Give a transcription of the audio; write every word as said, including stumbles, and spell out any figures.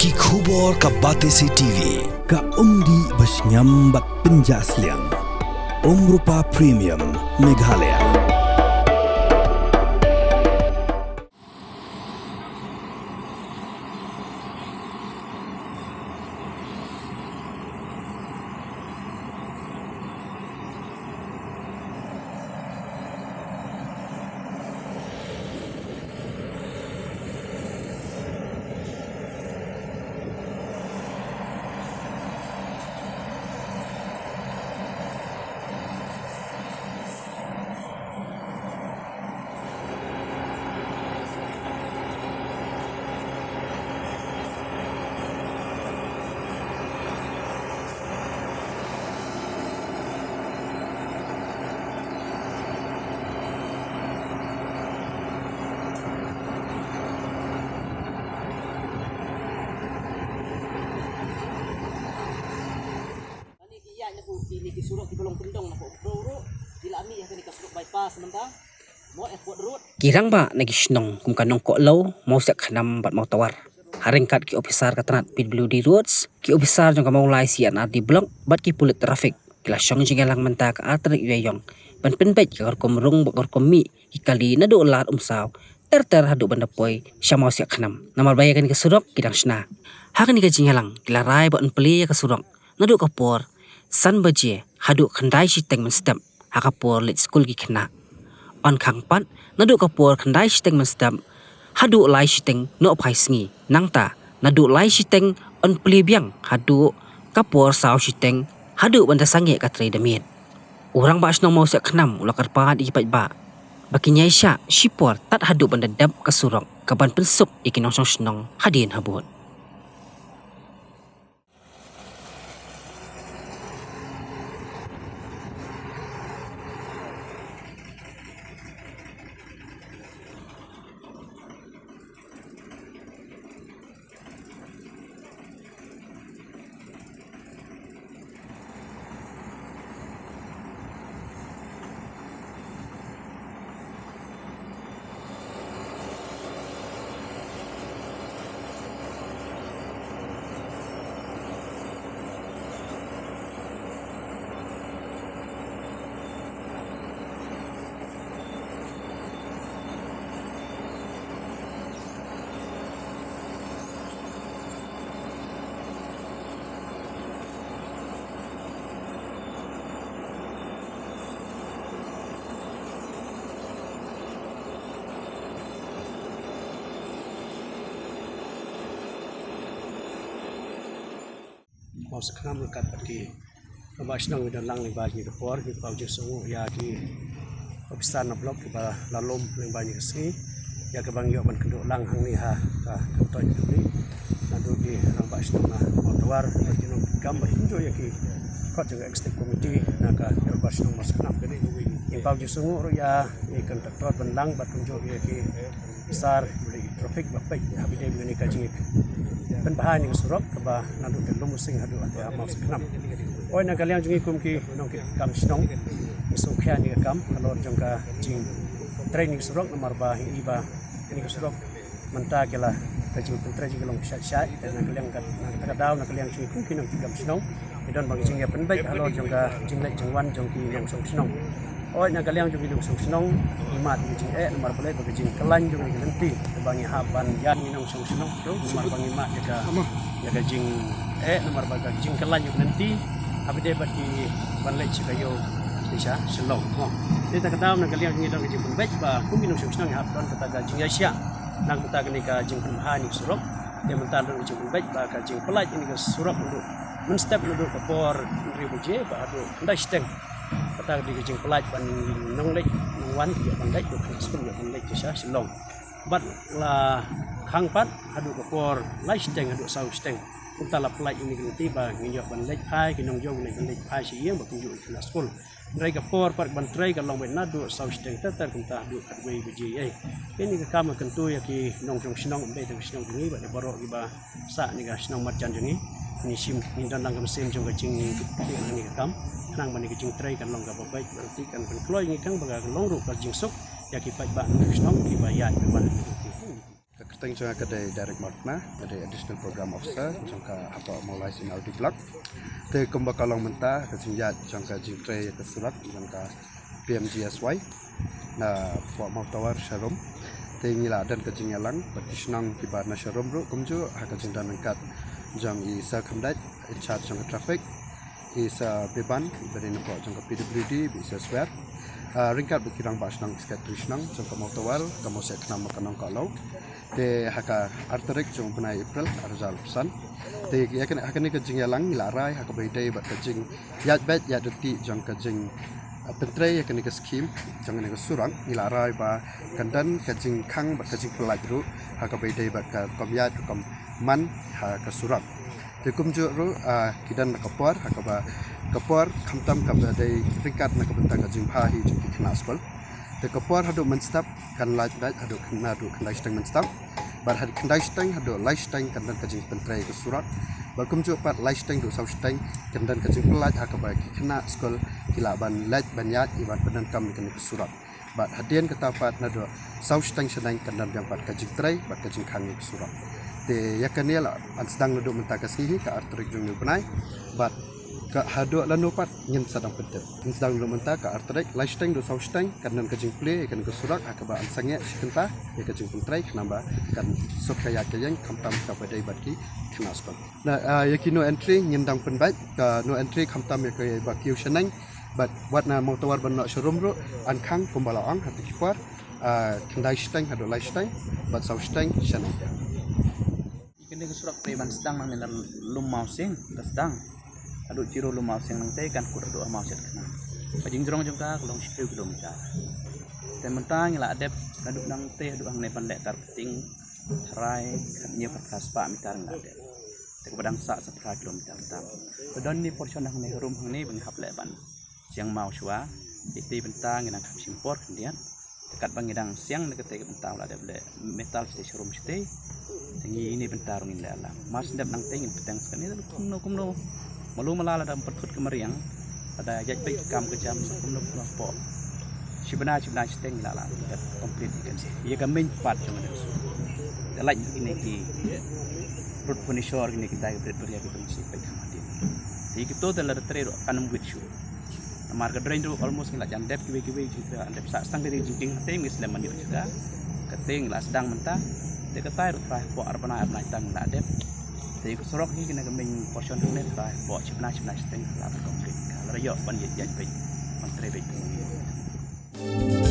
Ki khubor ka Batesi T V, ka umdih ba shngiam bad pynjah sliang. Umrupa Premium, Meghalaya. Kane ki ïaid na ku, kine ki surok kiba long kyndong na ku Umphrew ruh ki la mih ha kane ka surok bypass mynta. Mo airport road. Ki rangbah na ki shnong kum ka Nongkohlew, Mawsiah Khnam bad Mawtawar, ha ryngkat ki ophisar ka tnat P W D Roads, ki ophisar jong ka Mawlai C and R D Block bad ki pulit traffic ki la shong jingïalang mynta ka ar tarik Ïaïong ban pynbeit ka rukom rung bad ka rukom mih ki kali naduh Lad Umsaw ter ter haduh ban da poi sha Mawsiah Khnam. Namar ba ïa kane ka surok ki dang shna. Ha kane ka jingïalang ki la rai ban plie ïa ka surok naduh ka por san baje haduh khyndai shiteng mynstep ha ka por leit skul ki khynnah. Yn khang pat naduh ka por khyndai shiteng mynstep haduh lai shiteng nohphai sngi. Nangta naduh lai shiteng yn plie biang haduh ka por saw shiteng haduh ban da sangeh ka trei da miet. U Rangbah Shnong Mawsiah Khnam u la kyrpad ïa ki paidbah ba kin ïaishah shipor tad haduh ban da dep ka surok kaban pynsuk ïa ki nongshong shnong hadien habud. Mawsiah Khnam ryngkat bad ki rangbah shnong ki don lang lyngba kine ki por, ki paw jingsngewnguh ïa ki ophisar na block kiba la lum lyngba kine ki sngi ïa kaba ngi ïoh ban kynduh lang hangne ha ka Kynthoi Dubli. Naduh ki rangbah shnong na Mawtawar bad ki nongkam bad kumjuh ïa ki kot jong ka executive committee na ka dorbar shnong Mawsiah Khnam. Ki paw jingsngewnguh ruh ïa ki kontraktor ban lang bad kumjuh ïa ki sar bad ki traffic ba peit ha bynta kane ka jingpynbha ïa ka surok kaba naduh Lum Sing haduh hangtei ha Mawsiah Khnam. Hooid, na ka liang jong ngi kum ki nongkam shnong ngi sngewkhia ïa ka kam halor jong ka jingtrei ïa ka surok namar ba ngi i ba kane ka surok mynta ka la ka jingpyntrei jong ka long shait shait. Na ka liang ka, na ka daw na ka liang jong ngi kum ki nongkam shnong ngi don ba ka jingïapynbeit halor jong ka jingleit jingwan jong ki nongshong shnong. Hooid, na ka liang jong ki nongshong shnong ngi mad ïa ka jingeh namar balei ba ka jingkyllain jong ka lynti kaba ngi hap ban ïa ngi nongshong shnong namar ba ngi mad ïa ka, ïa ka jingeh namar ba ka jingkyllain jong ka lynti ha bynta bad ki ban leit sha ka ïew sha Shillong. Mo, te na ka daw na ka liang jong ngi don ka jingpynbeit ba kum ki nongshong shnong ngi hap don kata ka jingïaishah na ka bynta kane ka jingpynbha ïa ka surok. Te mynta don ka jingpynbeit ba ka jingpyllait ïa ka surok mynstep naduh ka por hynriew baje bad haduh khyndai shiteng. Kata ka dei ka jingpyllait ban ngi nongleit nongwan ki ïoh ban leit, ki nongshong shnong ki ïoh ban leit sha Shillong. Bad la khang pat haduh ka por lai shiteng haduh saw shiteng. Kumta la pyllait ïa kane ka lynti ba ngin ïoh ban leit phai, ki nongshong shnong ki leit ban leit phai sha ïing bad kumjuh ïa ki khynnah skul. Hynrei ka por pat ban trei ka long beit naduh saw shiteng ter ter kumta haduh khatwei baje ïa. Kane ka kam ka kyntu ïa ki nongshong shnong, ym dei tang ki shnong jong ngi bad ïa baroh kiba sah ïa ka shnong marjan jong ngi. Ngi shim, ngi don lang ka mynsiem jong ka jingkitkhlieh ïa kane ka kam khnang ba kane ka jingtrei kan long kaba beit, ba ruh kan pynkloi ïa ngi khnang ba ka long ruh ka jingsuk ïa ki paidbah nongshong shnong kiba ïaid ban wan. Ka Teng jong nga ka dei Derek Markna, ka dei Additional Program Officer jong ka hapoh Mawlai Senior Block. Te kumba ka long mynta ka jingïaid jong ka jingtrei ka surok jong ka P M G S Y na poh Mawtawar Sharum. Te ngi la don ka jingïalang bad ki shnong kiba na Sharum ruh kumjuh ha ka jingdon ryngkat jong i Sir Khymdait in charge jong ka traffic, i Sir Biban iba dei na poh jong ka P W D, bad i Sir Swer, ah, ryngkat bad ki rangbah shnong, ki secretary shnong jong ka Mawtawar, ka Mawsiakhnam, ka Nongkohlew. Te ha ka ar tarik jong u bnai April ar hajar arphew san. Te ïa kane, ha kane ka jingïalang ngi la rai ha kaba ïadei bad ka jingïaid beit ïaid ryntih jong ka jing, ah, pyntrei ïa kane ka skhim jong kane ka surok. Ngi la rai ba kan don ka jingkhang bad ka jingpyllait ruh ha kaba ïadei bad ka rukom ïaid rukom man ha ka surok. Te kumjuh ruh, ah, ki don na ka por ha kaba ka por khamtam kaba dei ryngkat na ka bynta ka jingbha hi jong ki khynnah skul. Te ka por haduh mynstep kan lait beit haduh khyn-, haduh khyndai shiteng mynstep. Bad haduh khyndai shiteng haduh lai shiteng kan don ka jingpyntrei ka surok. Bad kumjuh pat lai shiteng haduh saw shiteng kan don ka jingpyllait ha kaba ki khynnah skul ki lah ban leit ban ïaid, ïa ban pyndonkam ïa kane ka surok. Bad hadien kata pat naduh saw shiteng shaneng kan don biang pat ka jingtrei bad ka jingkhang ïa ka surok. Te ïa kane la yn sdang naduh mynta ka sngi hi, ka ar tarik jong une u bnai. Bad ka haduh lano pat ngin sa dang pyntip. Yn sdang naduh mynta ka ar tarik, lai shiteng haduh saw shiteng kan don ka jingplie ïa kane ka surok ha kaba yn sangeh shi kynta ïa ka jingpyntrei khnang ba kan suk ka ïaid ka ïeng khamtam kaba dei bad ki khynnah skul. Na, ah, ïa ki no entry ngin dang pynbeit, ka no entry khamtam ïa kiba kiew shaneng. Bad wat na Mawtawar ban noh Sharum ruh yn khang kumba la ong ha kito ki por, ah, khyndai shiteng haduh lai shiteng bad saw shiteng shaneng. Kane ka surok te ban sdang nangne na Lum Mawsing ka sdang. Haduh Jiro Lum Mawsing nangte kan kut haduh ha Mawsiatkhana. Ka jingjrong jong ka ka long shiphew kilometer. Te mynta ngi la dep naduh nangte haduh hangne ban leh carpeting, tharai khatñiew khatphra spah meter ngi la dep. Te kaba dang sah sa phra kilometer tam. Te don ne portion hangne harum hangne ba ngi hap leh ban siang maw shuwa. Ite bynta ngi nang kham shim por khyndiat. Te katba ngi dang siang ne kate ka bynta la dep leh metal shatei sharum shatei. Te ngi ine bynta ruh ngin leh lang. Mar shu dep nangte ngin pyntheng sa kane kumno kumno. Malu mala lada ym pyrkhat ka mariang, lada ïaid beit ka kam ka jam sa kumno kumno hapoh shibnai shibnai shiteng la la dep complete ïa kane, ïa ka main part jong ka dep su. Te lait kine ki road furniture, kine kita ki bret bria ki pynsi peit ha matin. Te ïa kito te lada trei ruh kan ym wit shuh. Namar ka drain ruh almost ngi la jan dep kiwei kiwei jingkyrpad, dep sah tang ka jingkieng hangtei ngi slem ban ïoh jingkyrpad. Kata ngi la sdang mynta. Te katai ruh trai hapoh ar bnai ar bnai tang ngi la dep. Te ka surok hi kane ka main portion hangne trai hapoh shibnai shibnai shiteng la ban complete, ka la ïoh ban ïaid ïaid beit, ban trei beit.